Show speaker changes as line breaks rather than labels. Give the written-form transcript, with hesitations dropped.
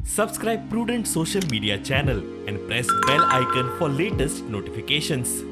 Subscribe Prudent social media channel and press bell icon for latest notifications.